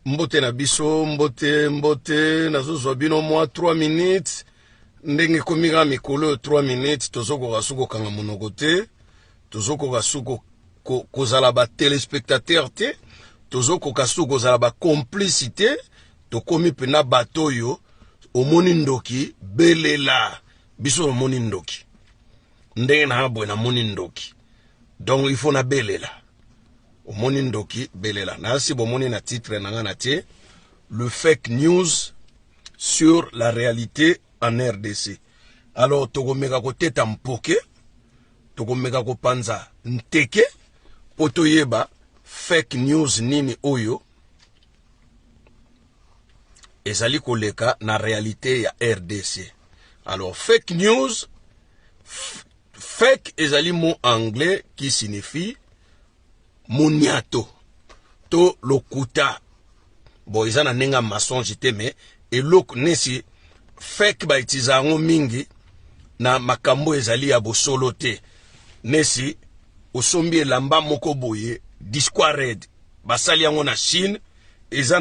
Mbote na biso, mbote, mbote, nazozwa bino mwa 3 minutes. Ndenge ekomi kaka mikolo oyo 3 minutes, tozokoka su kokanga monoko te, tozokoka su kozala ba telespectateur te, tozokoka su kozala ba complice te, tokomi mpena bato oyo omoni ndoki belela biso omoni ndoki ndenge na boye namoni ndoki donc il faut nabelela omoni ndoki belela nasi bomoni na titre na nga na tie le fake news sur la réalité en RDC. Alors tokomeka koteta mpoke, tokomeka kopanza nteke mpo toyeba fake news nini oyo ezali koleka na réalité ya RDC. Alors fake news, fake ezali mot anglais qui signifie moniato to lokuta. Bon, eza na ndenge ya mensonge te, mais eloko nesi fake baitiza yango mingi na makambo ezali ya bosolo te. Nesi osombi elamba moko boye disquared, basali yango na Chine, eza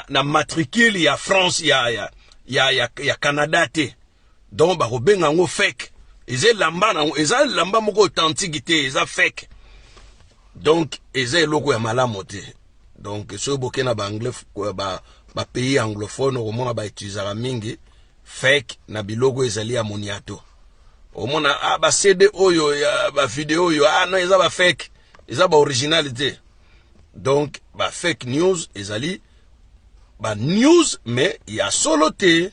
na matricule ya France ya Canada te, donc bakobenga yango fake. Eza elamba nango, eza elamba moko authentique te, eza fake, donc eza eloko ya malamu te. Donc soki boke na baanglais, ba pays anglophone, okomona bautilisaka mingi fake na biloko ezali ya moniato. Omona ah, ba CD oyo ya ba video oyo, ah non, eza ba fake, eza ba original te. Donc ba fake news ezali ba news mais ya solo te.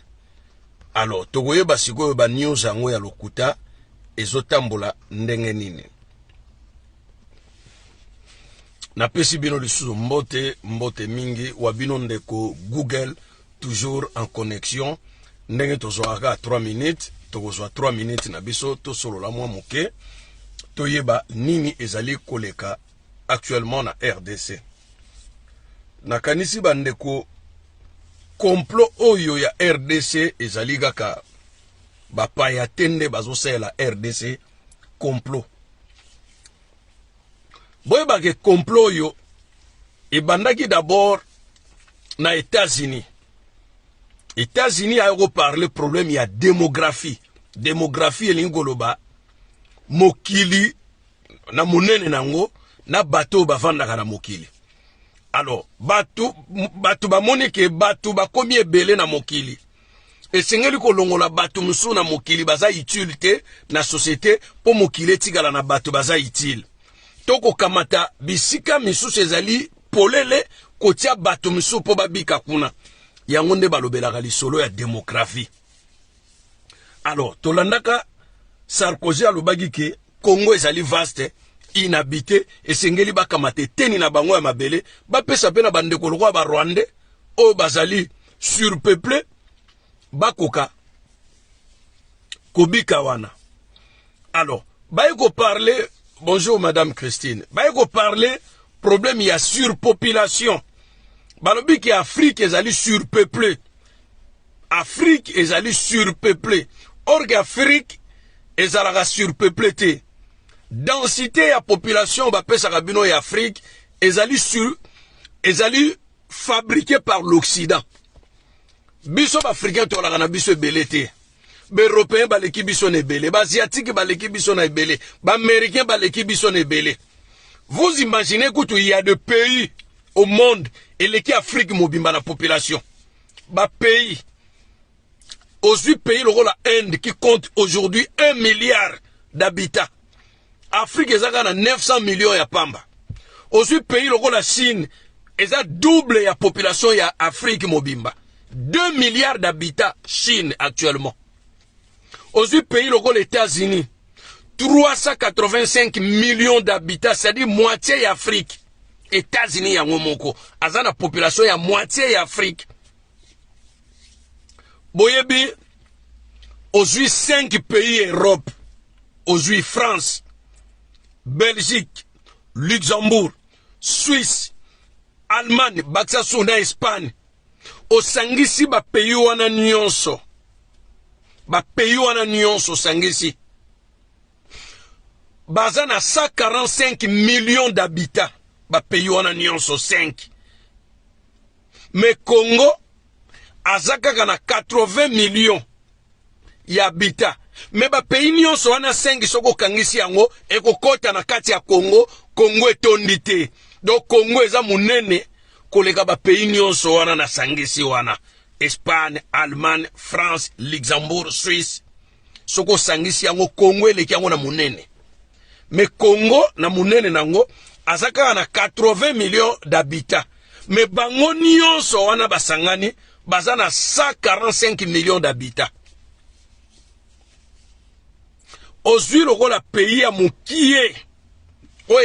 Alors tokoyeba sikoyo ba news yango ya lokuta ezotambola ndenge nini. Napesi bino lisusu mbote, mbote mingi wa bino ndeko Google, toujours en connexion. Ndenge tozwaka 3 minutes, tokozwa 3 minutes na biso tosolola mwa moke, toyeba nini ezali koleka actuellement na RDC. Nakanisi bandeko, complot oyo ya RDC ezali kaka bapaya te nde bazosalela RDC complot. Boyebake complot oyo ebandaki d'abord na États-Unis. États-Unis ayo koparle problème ya démographie. Démographie elingi koloba mokili na monene nango na bato oyo bavandaka na mokili. Alors bato bamoni ke bato bakomi ebele na mokili, esengeli kolongola bato mosusu na mokili baza utile te na société, mpo mokili etikala na bato baza utile. Tokokamata bisika misusu ezali polele, kotia bato misusu mpo babika kuna. Yango nde balobelaka lisolo ya démographie. Alors tolandaka Sarkozy alobaki ke Congo ezali vaste, inhabité, esengeli bakamata eteni na bango ya mabele bapesa mpe na bandeko lokola barwandais oyo bazali surpeuplé, bakoka kobika wana. Alors baye koparle, bonjour madame Christine, baye koparle problème ya surpopulation. Balobi ke Afrique ezali surpeuplé, Afrique ezali surpeuplé. Or ke Afrique ezalaka surpeuplé te. Densité ya population bapesaka bino ya Afrique ezali fabriqué par l'Occident. Biso baafricain tolaka na biso ebele te. Baeuropéen baleki biso na ebele, baasiatique baleki biso na ebele, baaméricain baleki biso na ebele. Vous imaginez kutu il y a de pays au monde eleki Afrique mobimba na population. Bapays, ozwi pays lokola Inde qui compte aujourd'hui 1 milliard d'habitants, Afrique eza kaka na 900 millions ya pamba. Ozwi pays lokola Chine, eza double ya population ya Afrique mobimba, 2 milliards d'habitants Chine actuellement. Ozwi pays lokola États-Unis, 385 millions d'habitants, c'est-à-dire moitié ya Afrique. États-Unis yango moko aza na population ya moitié ya Afrique. Boyebi, ozwi 5 pays Europe, ozwi France, Belgique, Luxembourg, Suisse, Allemagne, bakisa so na Espagne, osangisi bapays wana nyonso, bapays wana nyonso osangisi, baza na 145 millions d'habitants, bapays wana nyonso 5. Mais Congo aza kaka na 80 millions ya habitat, mais bapays nyonso wana 5, soki okangisi yango, ekokɔta na kati ya Congo. Congo etondi te. Donc Congo eza monene koleka bapays nyonso wana nasangisi wana: Espagne, Allemagne, France, Luxembourg, Suisse. Soki osangisi yango, Congo eleki yango na monene. Mais Congo na monene nango aza kaka na 80 millions d'habitants, mais bango nyonso wana basangani baza na 145 millions d'habitants. Ozwi lokola pays ya mokie oyo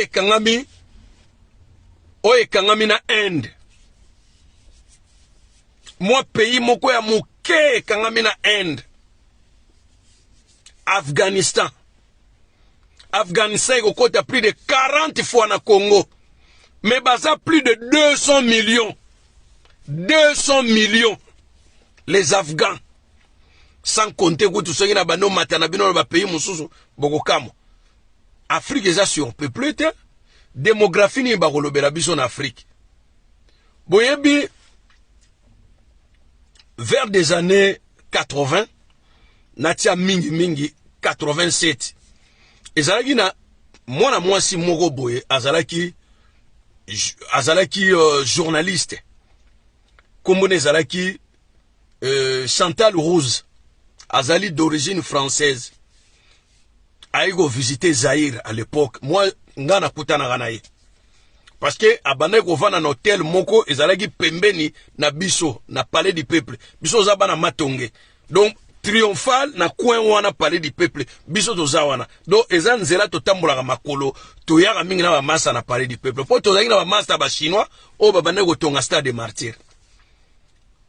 ekangami na Inde, mwa pays moko ya moke ekangami na Inde, Afghanistan. Afghanistan ekokɔta plus de 40 fois na Congo, mais baza plus de 200 millions, 200 millions, les Afghans. Sans compter kutu soki na bando mata na bino na bapays mosusu, bokokamwa. Afrique eza surpeuplé te. Démographie nini bakolobela biso na Afrique? Boyebi, vers des années 80, natia mingimingi 87, ezalaki na mwana mwasi moko boye, azalaki journaliste, nkombo na ezalaki Chantal Rouze, azali d'origine française. Ayi kovisite Zaire à l'époque. Moi nga nakutanaka na ye parce que abandaki kovanda na hotel moko ezalaki pembeni na biso na Palais du Peuple. Biso oza bana Matonge, donc Triomphal na coin wana, Palais du Peuple, biso toza wana. Donc eza nzela totambolaka makolo, toyaka mingi na bamasa na Palais du Peuple, mpo tozalaki na bamasa ya Bachinois oyo babandaki kotonga Stade de Martyr.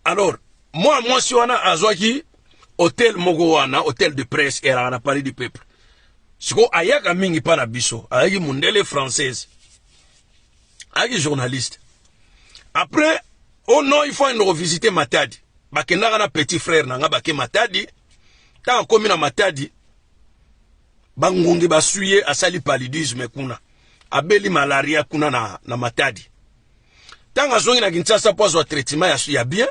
Alors mwana mwasi wana azwaki hotel moko wana, hôtel de presse ezalaka na Palais du Peuple. Sikoyo ayaka mingi mpa na biso. Ayaki mondele, française, ayaki journaliste. Après, oh non, il faut ende kovisite Matadi. Bakendaka na petit frère na nga, bake Matadi. Ntango akomi na Matadi, bangungi baswi ye, asali paludisme kuna, abeli malaria kuna na Matadi. Ntango azongi na Kinshasa mpo azwa traitement ya bien,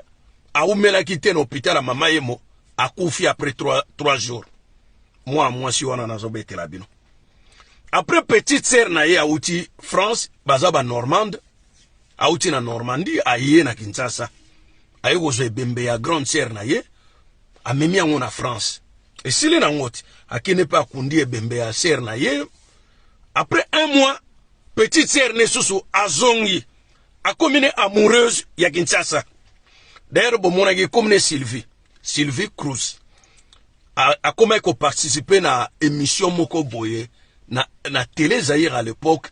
awumelaki te na hôpital ya Mama Yemo, akufi après 3 jours. Mwana mwasi wana nazobetela bino. Après, petite sœur na ye awuti France, baza Banormande, awuti na Normandie, aye na Kinshasa, aye kozwa ebembe ya grande sœur na ye, amemi yango na France. Esili nango ti akende mpe akundi ebembe ya sœur na ye. Après un mois, petite sœur ne susu azongi, akomi ne amoureuse ya Kinshasa. D'ailleurs bomonaki, ekomi ne Sylvie, Sylvie Cruz, akomaki koparticipe na émission moko boye na Télé Zaire à l'époque,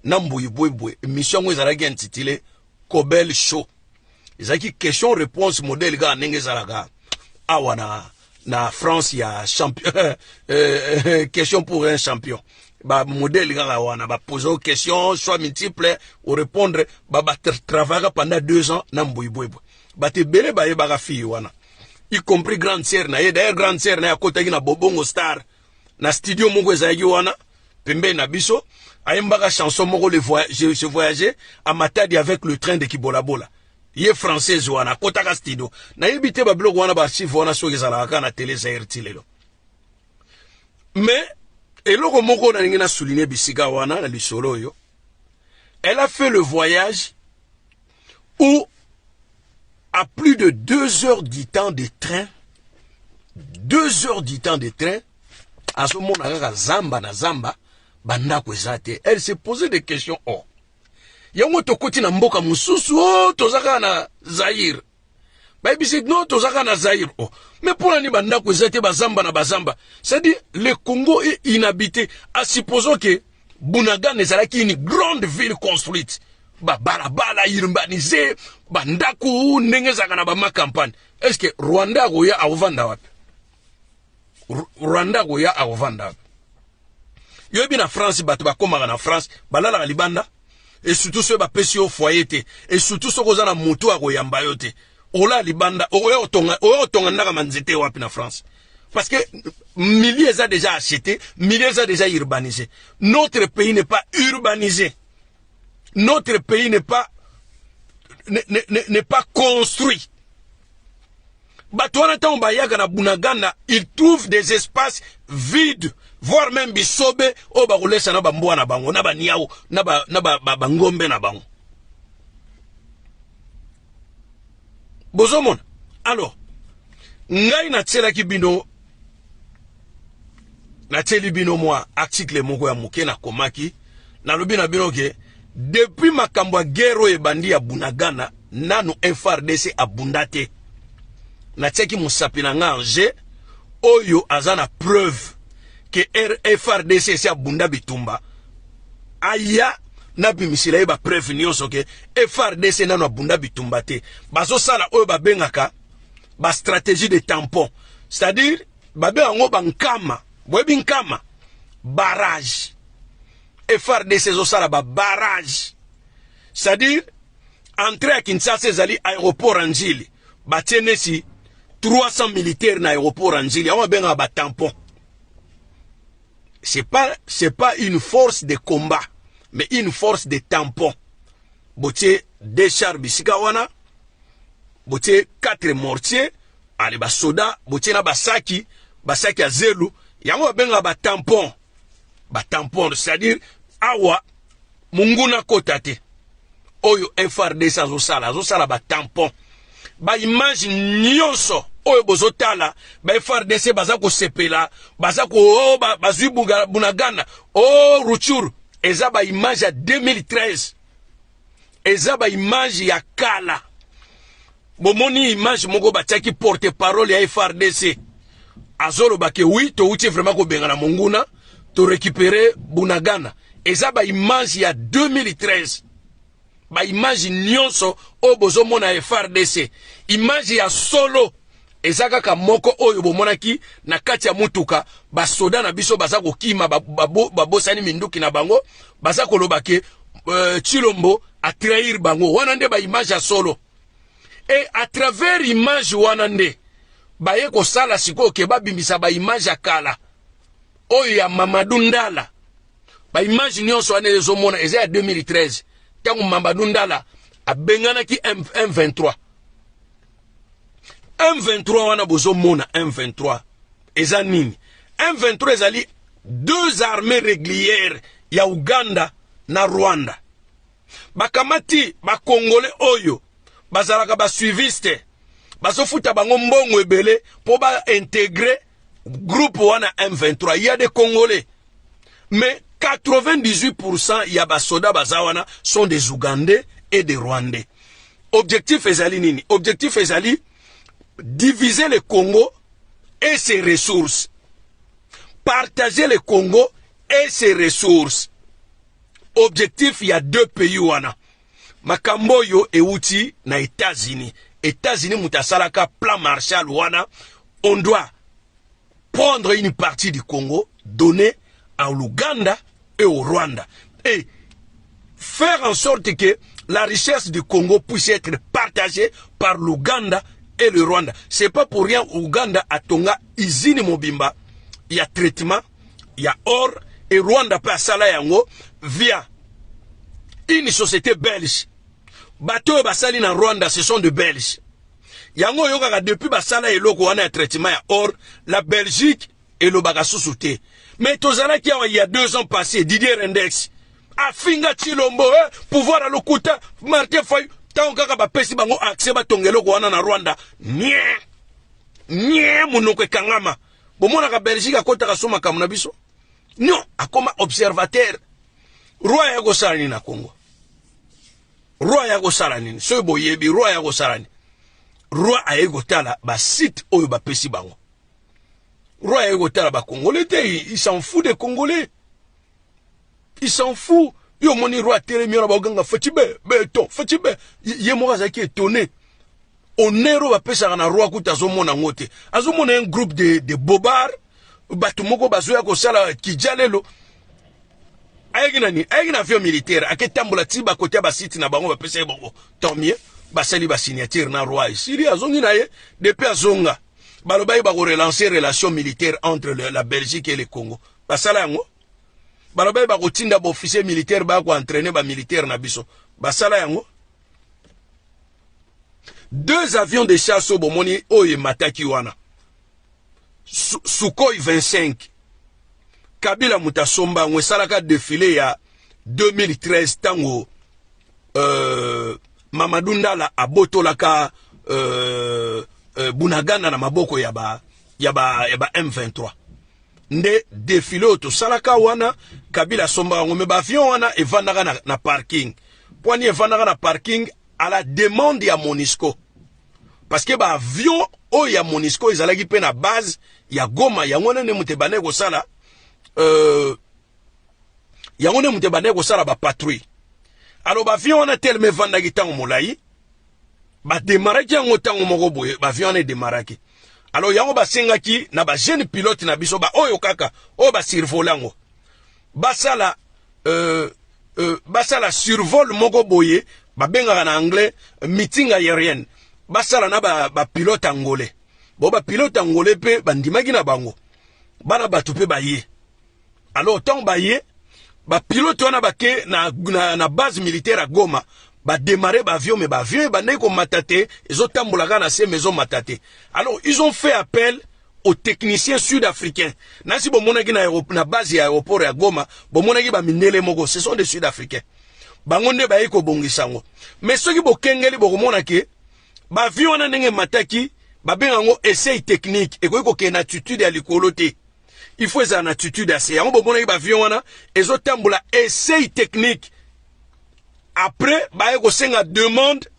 na Mbuyi Boye. Émission yango ezalaki intitulé Cobel Show. Ezalaki question réponse, modèle kaka ndenge ezalaka awa na France ya champion, Question pour un champion. Bamodèle kaka wana, bapose question, choix multiple, orépondre. Batravaillaka pendant 2 ans na Mbuyi Boyeboye. Bato ebele bayebaka fille wana, y compris grande sœur na ye. D'ailleurs grande sœur na ye akotaki na Bobongo Star, na studio moko ezalaki wana pembeni na biso. Ayembaka chanson moko, le voy je voyageais à Matadi avec le train de Kibolabola. Ye française wana akotaka studio. Nayebi te babiloko wana, baarchive wana, soki ezalaka kaka na Télé Zaire ti lelo. Mais eloko moko nalingi na souligne bisika wana na lisolo oyo: elle a fait le voyage où à plus de 2 heures du temps de train, 2 heures du temps de train, azomona kaka zamba na zamba, bandako eza te. Elle s'est posé des questions: oh, yango tokoti na mboka mosusu? O toza kaka na Zaire? Bayebisi: non, toza kaka na Zaire. Oh, mais mpo nani bandako eza te, bazamba na bazamba? C'est-à-dire le Congo est inhabité. À supposons que Bunagana ezalaki une grande ville construite, babalabala urbanisé, bandako ndenge ezalaka na bamacampagne, est ce que Rwanda akoya akovanda wapi? Rwanda akoya akovanda wapi? Yoyebi, na France bato bakomaka na France, balalaka libanda, et surtout soki bapesi yo foyer te, et surtout soki oza na motu akoyamba yo te, olala libanda. Oya kotonga ndaka manzete wapi na France? Parce que milieu eza déjà acheté, milieu eza déjà urbanisé. Notre pays n'est pas urbanisé, notre pays n'est pas n'est pas construit. Bato wana, ntango bayaka na Bunagana, ils trouvent des espaces vides, voire même bisobe oyo bakolesa na bambwa na bango, na baniao, na bangombe na bango. Bozomona. Alors ngai natielaki bino, natieli bino mwa article moko ya moke, nakomaki, nalobi na bino ke depuis makambo ya guerre oyo ebandi ya Bunagana, nanu FARDC abunda te. Natiaki mosapi na nga ange oyo aza na preuve ke FARDC esi abunda bitumba, aya nabimisila ye bapreuve nyonso ke FARDC nanu abunda bitumba te. Bazosala oyo babengaka bastratégie de tampon, c'est-à-dire babenga yango bankama. Boyebi nkama? Barrage. FARDC ezosala babarrage, c'est-à-dire entrée ya Kinshasa ezali aéroport ya Njili, batie nesi 300 militaires na aéroport ya Njili. Yango babengaka batampon. C'est pas une force de combat, mais une force de tampon. Botie deux chars bisika wana, botie 4 mortier, ale basoda, botie na basaki, basaki ya zelu. Yango babengaka batampon. Batampon, c'est-à-dire awa monguna kota te. Oyo FARDC azosala batampon. Baimage nyonso oyo bozotala, ba FARDC baza kosepela, baza ko, oh, bazwi Bunagana, o, oh, Rutshuru, eza baimage ya 2013, eza baimage ya kala. Bomoni image moko batiaki porte parole ya FARDC azoloba ke oui, touti vraiment kobengana monguna, torécupérer Bunagana. Eza baimage ya 2013. Baimage nyonso oyo bozomona ya FARDC, image ya solo eza kaka moko oyo bomonaki na kati ya mutuka, basoda na biso baza kokima, babosani minduki na bango, baza koloba ke Tshilombo atrahir bango. Wana nde baimage ya solo. E à travers image wana nde baye kosala sikoyo ke babimisa baimage ya kala oyo ya Mamadou Ndala. Baimage nyonso wana ezomona eza ya 2013, ntango Mamadou Ndala abenganaki M23. M23 wana bozomona, M23 eza nini? M23 ezali deux armées régulières ya Uganda na Rwanda. Bakamati bakongole oyo bazalaka basuiviste, bazofuta bango mbongo ebele mpo baintégrer groupe wana M23. Il y a des Congolais, mais 98% ya basoda baza wana sont des Ougandais et des Rwandais. Objectif ezali nini? Objectif ezali diviser le Congo et ses ressources, partager le Congo et ses ressources. Objectif ya deux pays wana. Makambo oyo euti na États-Unis. États-Unis moto asalaka plan Marshall wana. On doit prendre une partie du Congo, donner à l'Ouganda et au Rwanda et faire en sorte que la richesse du Congo puisse être partagée par l'Ouganda et le Rwanda. C'est pas pour rien Ouganda atonga usine mobimba ya traitement ya or, et Rwanda pe asala yango via une société belge. Bato oyo basali na Rwanda, ce sont de Belges. Yango oyokaka depuis basala eloko wana ya traitement ya or, la Belgique elobaka susu te. Mais tozalaki awa il y a 2 ans passé, Didier Reynders afinga Tshilombo, eh, pouvoir ya lokuta, Martin Fayulu. Ntango kaka bapesi bango accès batonga eloko wana na Rwanda, nie nie, monoko ekangama. Bomonaka Belgique akɔtaka so makambo na biso? Non, akoma observateur. Roi ya kosala nini na Congo? Roi ya kosala nini? Soki boyebi, roi ya kosala nini? Roi aye kotala basite oyo bapesi bango. Roi aye kotala bakongolais te. Il s'en fout des Congolais, il s'en fout. Yo omoni roi atelemi wana, baganga "Fatshi be béton, Fatshi be". Ye moko azalaki étonné. Honneur oyo bapesaka na roi kuta azomona yango te. Azomona un groupe de bobard, bato moko bazoya kosala kija. Lelo ayeki na nini? Ayeki na avion militaire, aketambola ti bakote ya basite na bango, bapesa ye bango. Tant mieux, basali basignature na roi, esili, azongi na ye. Depuis azonga, balobaki bakorelancer relation militaire entre la Belgique et le Congo. Basala yango. Balobaki bakotinda baofficier militaire baya koentraîner bamilitaire na biso. Basala yango. Deux avions de chasse oyo bomoni oyo emataki wana, Sukhoi 25, Kabila moto asomba yango. Esalaka défilé ya 2013 ntango Mamadou Ndala abotolaka Bunagana na maboko ya ba M23. Nde défilé oyo tosalaka wana, Kabila asombaka yango. Mais baavion wana evandaka na parking. Pwani evandaka na parking à la demande ya MONUSCO, parce que baavion oyo ya MONUSCO ezalaki mpe na base ya Goma. Yango wana nde moto ebandaki kosala yango nde moto ebandaki kosala bapatrouille. Alors baavion wana telema evandaki ntango molai, bademaraki yango ntango moko boye, baavion wana edemaraki. Alors yango basengaki na bajeune pilote na biso, baoyo kaka oyo basurvole yango, basala survol moko boye, babengaka na anglais meeting aérienne, basala na bapilote ba angolais. Bo bapilote angolais mpe bandimaki na bango, bana bato mpe baye. Alors ntango baye, bapilote wana bake na base militaire ya Goma, badémarrer baavion, mais baavion ebandaki komata te, ezotambola kaka na se, mais ezomata te. Alors ils ont fait appel aux techniciens sud-africains. Nasi bomonaki na base ya aéroport ya Goma, bomonaki bamindele moko, ce sont des Sud-africains. Bango nde bayei kobongisa yango. Mais soki bokengeli, bokomona ke baavion wana ndenge emataki, babenga yango essai technique, ekoki kokende na altitude ya likolo te, il faut ezala na altitude ya se. Yango bomonaki baavion wana ezotambola essai technique. Après baye kosenga demande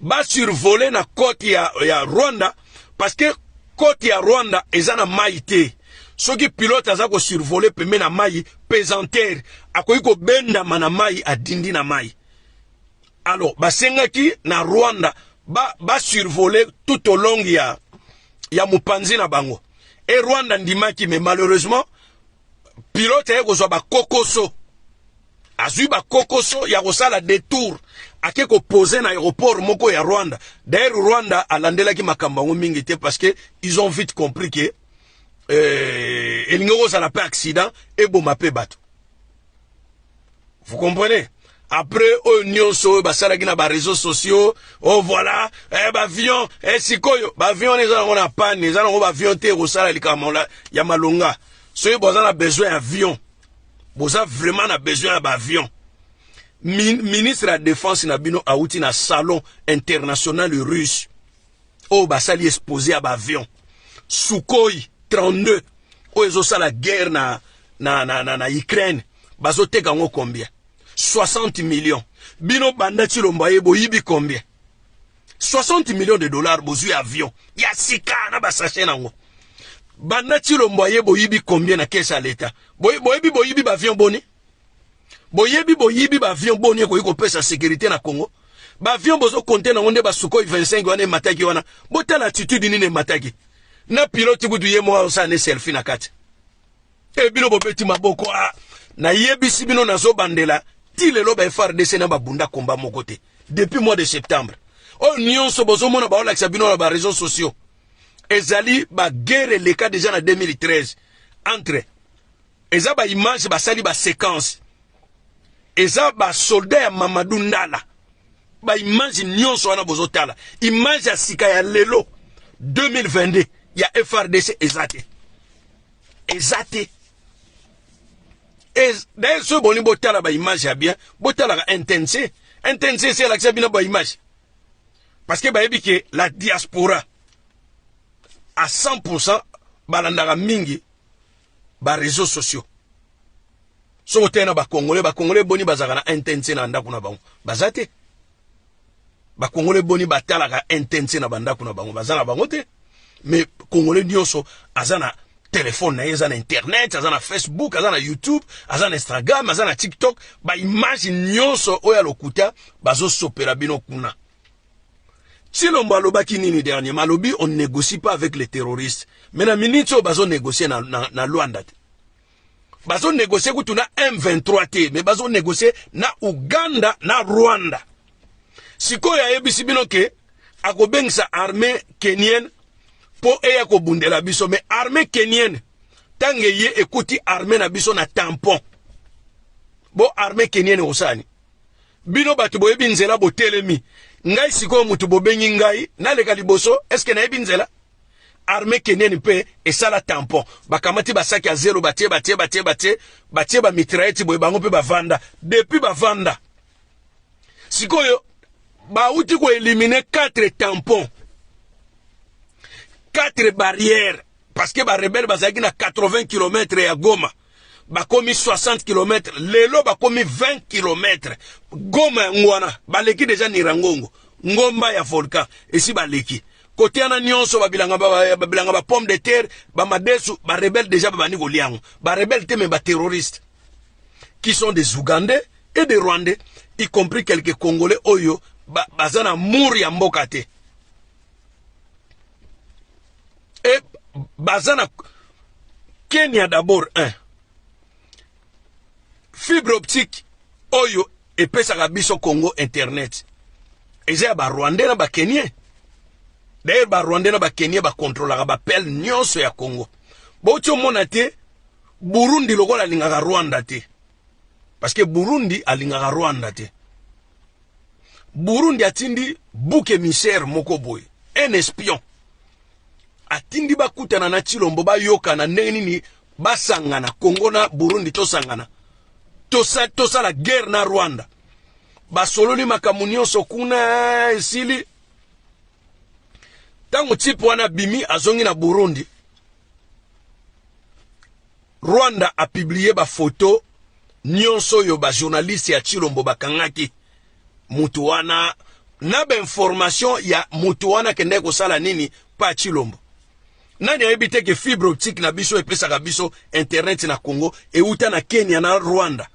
basurvole na côte ya Rwanda, parce que côte ya Rwanda eza na mai te. Soki pilote aza kosurvole pembe na mai, pesanteur, akoki kobendama na mai, adindi na mai. Alors basengaki na Rwanda basurvole ba tout au long ya mopanzi na bango, e Rwanda ndimaki. Mais malheureusement pilote aye kozwa bakokoso, azwi bakokoso ya kosala détour, ake kopose na aéroport moko ya Rwanda. D'ailleurs Rwanda alandelaki makambo yango mingi te, parce que ils ont vite compris que elingi kozala mpe accident, eboma mpe bato, vous comprenez? Après oyo nyonso oyo basalaki na baréseaux sociaux, oh voilà, bavion, sikoyo bavion wana eza nango na panne, eza nango bavion te ekosala likambo ya malonga. Soki boza na besoin ya avion, boza vraiment na besoin ya baavion, ministre ya défense na bino awuti na salon international russe oyo basali exposé ya baavion Sukhoi 32 oyo ezosala guerre na Ukraine. Bazoteka yango combien? 60 millions. Bino banda Tshilombo aye, boyibi combien? 60 millions de dollars. Bozwi avion ya sika na basachet nango. Banda Tshilombo aye, boyibi combien na caisse ya leta? Boyebi boyibi baavion boni? Boyebi boyibi baavion boni ekoki kopesa sécurité na Congo? Baavion bozokonte nango nde baSukhoi 25 wana emataki wana. Botala attitude nini emataki na pilote, kutu ye moko azosala ne selfie na kati. E bino bobeti maboko. A nayebisi bino, nazobandela ti lelo, ba FARDC na babunda komba moko te depuis mois de septembre. Oyo nyonso bozomona baolakisa bino na baréseaux sociaux ezali baguerre eleka déjà na 2013 entre. Eza baimage basali, baséquence, eza basoldat ya Mamadou Ndala. Baimage nyonso wana bozotala, image ya sika ya lelo 2022 ya FARDC eza te, eza te. D'ailleurs soki bolingi botala baimage ya bien, botalaka NTNC. NTNC esi elakisa bino baimage, parce que bayebi ke la diaspora à 100% balandaka mingi baréseaux sociaux. Soki otali na bacongolais, bacongolais boni bazalaka na NTNC na ndako na bango? Baza te. Bacongolais boni batalaka NTNC na bandako na bango? Baza na bango te. Mais congolais nyonso aza na telefone na ye, aza na internet, aza na Facebook, aza na YouTube, aza na Instagram, aza na TikTok. Baimage nyonso oyo ya lokuta bazosopela bino kuna. Tshilombo alobaki nini dernièrement? Alobi on négocie pas avec les terroristes. Mais na minute oyo bazonégocie na Luanda te, bazonégocie kutu na M23 te, mais bazonégocie na Uganda, na Rwanda. Sikoyo ayebisi bino ke akobengisa armée kenyenne mpo eya kobundela biso. Mais armée kenyenne, ntango eye, ekuti armée na biso na tampon. Bo armée kenyenne ekosala nini? Bino bato boyebi nzela, botelemi. Ngai sikoyo mutu bobengi ngai naleka liboso, eske nayebi nzela? Armée kenyenne mpe esala tampon, bakamati basaki ya zelo, batie batie batie batie batie ba mitraillette boye, bango mpe bavanda. Depuis bavanda sikoyo bauti koelimine 4 tampon, 4 barrières, parce que ba rebelles bazalaki na 80 km ya Goma, bakomi 60 km, lelo bakomi 20 km. Goma yango wana baleki deja Nirangongo, ngomba ya volcan esi baleki kote wana nyonso, babilanga babilanga ba pomme de terre, bamadesu, ba rebelles deja babandi kolia yango. Ba rebelles te, mais ba terroristes qui sont des Ougandais et des Rwandais, y compris quelques Congolais oyo baza na amour ya mboka te. E baza na Kenya d'abord un fibre optique oyo epesaka biso Congo internet eza ya Barwandais na Bakenien. D'ailleurs, Barwandais na Bakenien bakontrolaka bapele nyonso ya Congo. Bouti omona te, Burundi lokola alingaka Rwanda te, parce que Burundi alingaka Rwanda te, Burundi atindi bouc émissaire moko boye, un espion, atindi bakutana na Tshilombo, bayokana ndenge nini basangana, Congo na Burundi tosangana, tosala tosa guerre na Rwanda. Basololi makambo nyonso kuna, esili. Ntango type wana abimi, azongi na Burundi, Rwanda apublié bafoto nyonso oyo bajournaliste ya Tshilombo bakangaki mutu wana, na bainformation ya mutu wana akendaki kosala nini pa Tshilombo. Nani ayebi te ke fibre optique na biso epesaka biso internet na Congo euta na Kenya na Rwanda?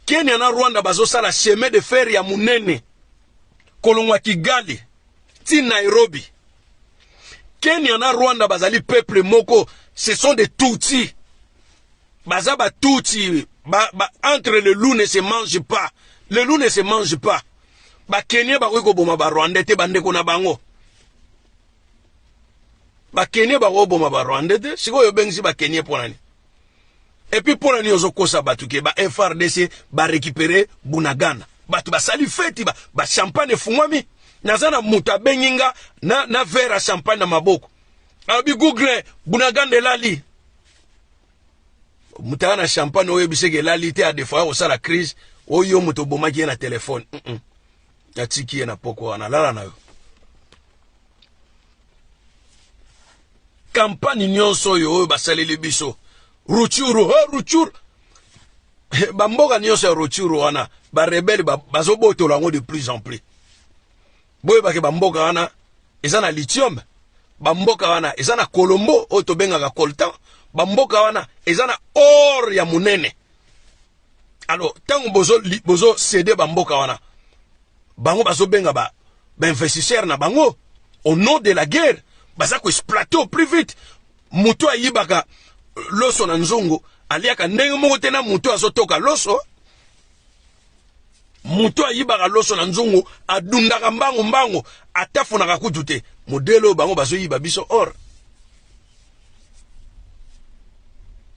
Kenya na Rwanda bazosala chemin de fer ya monene kolongwa Kigali ti Nairobi. Kenya na Rwanda bazali peuple moko, ce sont des Tutsis, baza Batutsi ba, entre le loup ne se mange pas, le loup ne se mange pas. Bakenya bakoki koboma Barwandais te, bandeko na bango. Bakenya bakoboma Barwandais te. Sikoyo obengisi Bakenya mpo nani? Et puis mpo na nini ozokosa bato ke ba FARDC barécupéré Bunagana? Bato basali feti, bachampagne ba efungwami. Naza na moto abengi nga na verre ya champagne na maboko, alobi: "Google, Bunagana elali." Moto aya na champagne, oyebiseke elali te, adefo ya kosala crise oyo moto obomaki ye na telefone. Atiki ye na poko wana, lala na yo. Campagne nyonso oyo basaleli biso Rutshuru, oh, Rutshuru, bamboka nyonso ya Rutshuru wana, barebelles bazobotola yango de plus en plus. Boyebake bamboka wana eza na lithium, bamboka wana eza na colombo oyo tobengaka coltan, bamboka wana eza na or ya monene. Alors ntango bozocéder bamboka wana, bango bazobenga bainvestisseur ba na bango au nom de la guerre, baza koexploiter au plus vite. Moto ayibaka loso na nzongo aliaka ndenge moko te na moto azotoka loso. Moto ayibaka loso na nzungu adundaka mbangu mbangu, atafunaka kutu te. Modele oyo bango bazoyiba biso or.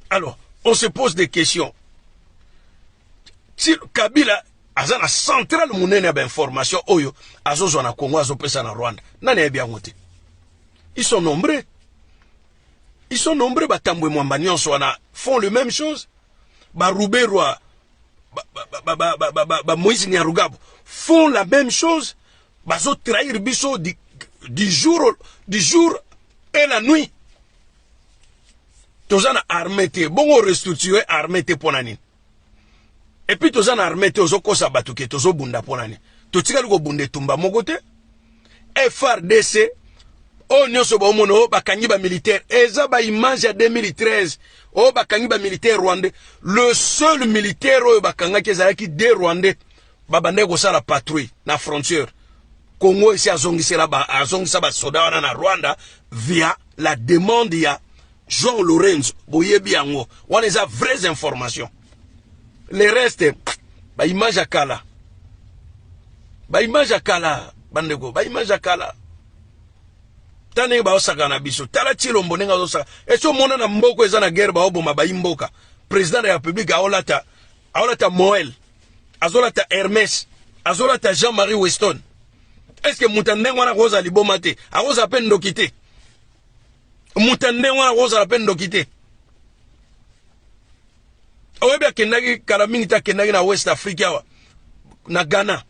Alors on se pose des questions. Ti Kabila aza na centrale monene ya bainformation oyo azozwa na Congo, azopesa na Rwanda, nani ayebi yango te? Ils sont nombreux, ils sont nombreux. Batambwe Mwamba nyonso wana font le même chose, Baruberwa, ba Moïse Nyarugabo font la même chose. Bazotrahir biso du jour et la nuit. Toza na armée te, bongo restructure armée te mpo na nini? Et puis toza na armée te, ozokosa bato ke tozobunda mpo na nini? Totikali kobunda etumba moko te. FARDC oyo nyonso baomona oyo bakangi bamilitaire, eza baimage ya 2013 oyo bakangi bamilitaire rwandais. Le seul militaire oyo bakangaki ezalaki deux Rwandais babandaki kosala patrouille na frontière. Congo esi azongisela azongisa basoda wana na Rwanda via la demande ya Jean Lorenzo. Boyebi yango wana, eza vraies informations. Le reste, baimage ya kala, baimage ya kala, bandeko, baimage ya kala. Ta ndenge baosaka na biso, tala Tshilombo ndenge azosaka. Esi omona na mboka eza na guerre, baoboma bayi mboka, président de la République aolata Moët, azolata Hermès, azolata Jean-Marie Weston? Est ce que moto ya ndenge wana akozala liboma te? Akozala mpe ndoki te? Moto ya ndenge wana akozala mpe ndoki te? Oyebi, akendaki kala mingi te, akendaki na West Afrique awa na Ghana.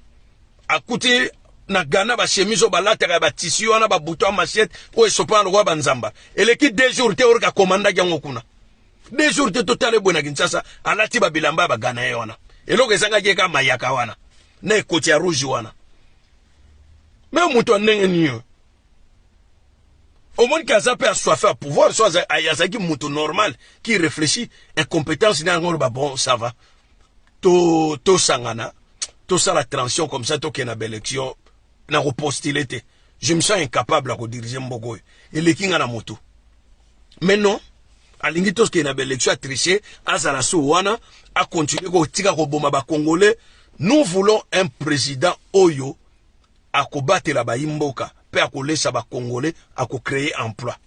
Akuti na Ghana bachemise oyo balataka ya batisi wana, babuto ya machete oyo esopana lokola banzamba. Eleki 2 jours te, orika akomandaki yango kuna. 2 jours te, totala ebwe na Kinshasa, alati babilamba ya bagana ye wana. Eloko ezangaki eka mayaka wana na ekoti ya rouge wana. Me moto ya ndenge nini oyo? Omoni ke aza mpe assoiffé ya pouvoir. So azalaki moto normal qui réfléchit, incompétence na yango, oloba: "Bon, ça va, tosangana, tosala transition comme ça, tokende na baélection. Na kopostule te, je me sens incapable ya kodirige mboka oyo, eleki nga na motu." Mais non, alingi tokende na baélection, atriche, azala so wana, akontinue kotika koboma Bacongolais. Nous voulons un président oyo akobatela bayimboka mpe akolesa Bacongolais, akocréer emploi.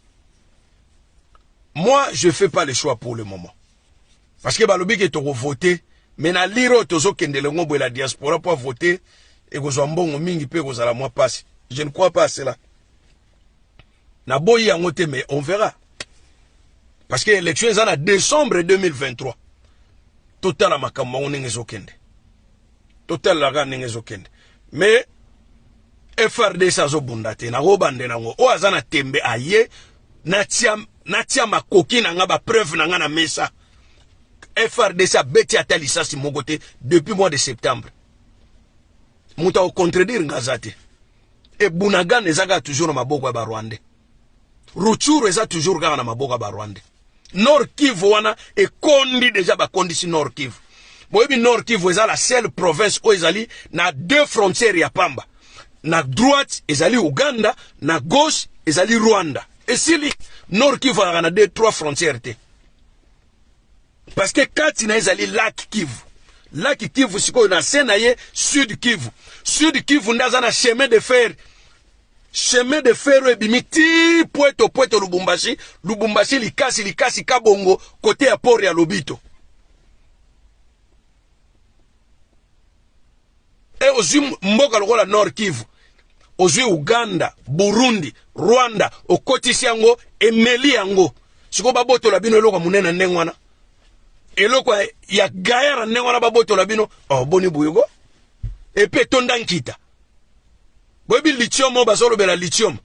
Moi, je fais pas le choix pour le moment, parce que balobi ke tokovote, mais na lire oyo tozokendela ngo boye, la diaspora mpo avote ekozwa mbongo mingi mpe ekozala mwa mpasi. Je ne crois pas à cela. Naboyi yango te, mais on verra, parce que élection eza na décembre 2023. Totala makambo yango ndenge ezokende, totalelaka ndenge ezokende. Mais FARDC azobunda te. Nakobandela yango. Oyo aza na tembe, aye natia, natia makoki na nga, bapreuve na nga na mesa. FARDC abeti ata lisasi moko te depuis mois de septembre. Moto akocontredire nga aza te. Ebunagana eza kaka toujours na maboko ya Barwandais. Rutshuru eza toujours kaka na maboko ya Barwandais. Nord Kivu wana ekondi deja, bakondisi Nord Kivu. Boyebi, Nord Kivu eza la seule province oyo ezali na deux frontières ya pamba: na droite ezali Uganda, na gauche ezali Rwanda. Esili. Nord Kivu azalaka na deux, trois frontières te, parce que kati na ezali lac Kivu. Lac Kivu sikoyo na se na ye Sud Kivu. Sud Kivu nde aza na chemin de fer. Chemin de fer oyo ebimi ti Pweto, Pweto Lubumbashi, Lubumbashi Likasi, Likasi Kabongo, kote ya port ya Lobito. E ozwi mboka lokola Nord Kivu, ozwi Uganda, Burundi, Rwanda, okotisi yango, emeli yango. Sikoyo babotola bino eloko ya monene ndenge wana, eloko ya gayara ndenge wana, babotola bino. Oh, boni boyoko epe etonda nkita. Boyebi lithium oyo bazolobela? Lithium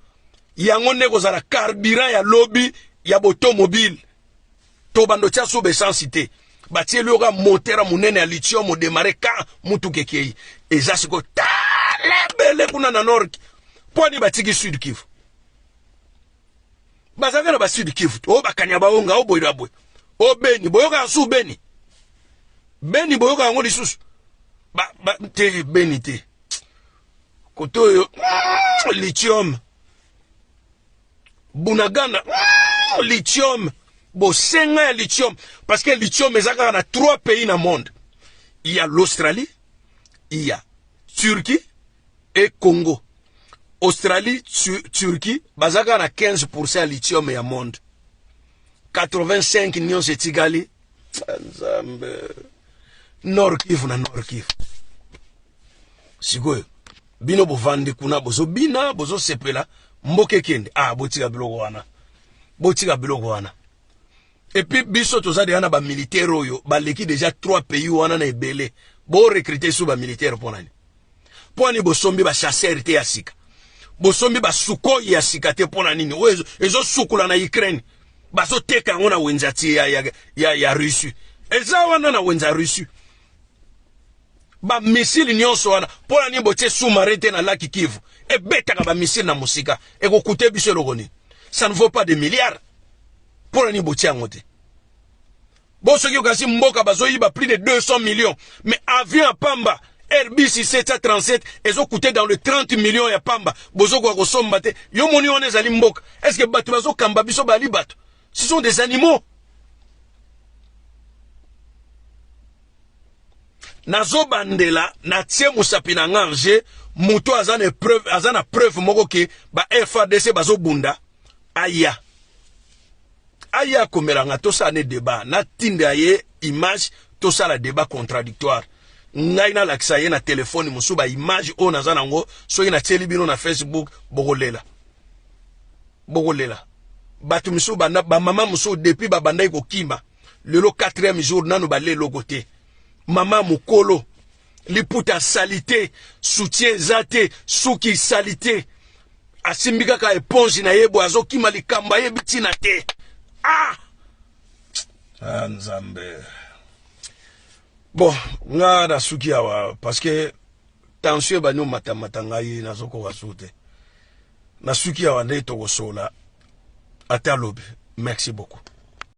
yango nde kozala carburant ya lobi ya automobile. To bando tia so essence te, batieli yoka moteur monene ya lithium, odémarre ka mutuka ekei. Eza sikoyo tala ebele kuna na Nord. Mpo ani batiki Sud Kivu? Bazalaka na basud Kivu oyo bakanya baonga oyo boye na boye. O Beni, boyoka su Beni? Beni boyoka yango lisusu ba, ba, te? Beni te, kote oyo lithium. Bunagana, lithium, bosenga ya lithium, parce que lithium eza kaka na trois pays na monde: il y a l'Australie, il y a Turquie et Congo. Australie, Turquie baza kaka na 15 ya lithium ya monde. 85 nyonso etikali Nzambe. Nord Kivu, na Nord Kivu sikoyo bino bovandi kuna, bozobina, bozosepela, mboka ekende. Ah, botika biloko wana, botika biloko wana. Et puis biso toza deja na bamilitaire oyo baleki deja 3 pays wana na ebele. Borecrute su bamilitaire mpo nani? Mpo ani bosombi bachasseur te ya sika? Bosombi basukhoi ya sika te mpo na nini? Oyo ezosukula na Ukraine, bazoteka yango na wenze ti ya Russie. Eza wana na wenze ya Russie, bamissile nyonso wana. Mpo na nini botie sous-marin te na laki Kivu, ebetaka bamissile na mosika? Ekokute biso eloko nini? Ça ne vaut pas de milliards. Mpo na nini botie yango te? Bo soki okasi mboka bazoyiba plus de 200 millions, mais avion ya pamba Airbus 737 ezokute dans le 30 millions ya pamba, bozokoka kosomba te. Yo moni wana ezali mboka? Est ce que bato bazokamba biso bali bato? Ce sont des animaux. Nazobandela, natie mosapi na nga ange. Moto aza na preuve, aza na preuve moko ke ba FARDC bazobunda, aya, aya akomela nga, tosala ne débat. Natinda ye image, tosala débat contradictoire. Ngai nalakisa ye na telefone mosusu baimage oyo naza nango. Soki natieli bino na Facebook, bokolela, bokolela. Bato misusu, bamama mosusu, depuis babandaki kokima, lelo 4e jour, nano balia eloko te. Mama mokolo, liputa sali te, soutien eza te, suki sali te, asimbi kaka éponge na ye boye, azokima likambo ayebi ntina te. Ah, ah, Nzambe! Bon, nga nasuki awa parce que tension ebandi omatamata. Ngai nazokoka su te. Nasuki awa nde tokosola ata lobi. Merci beaucoup.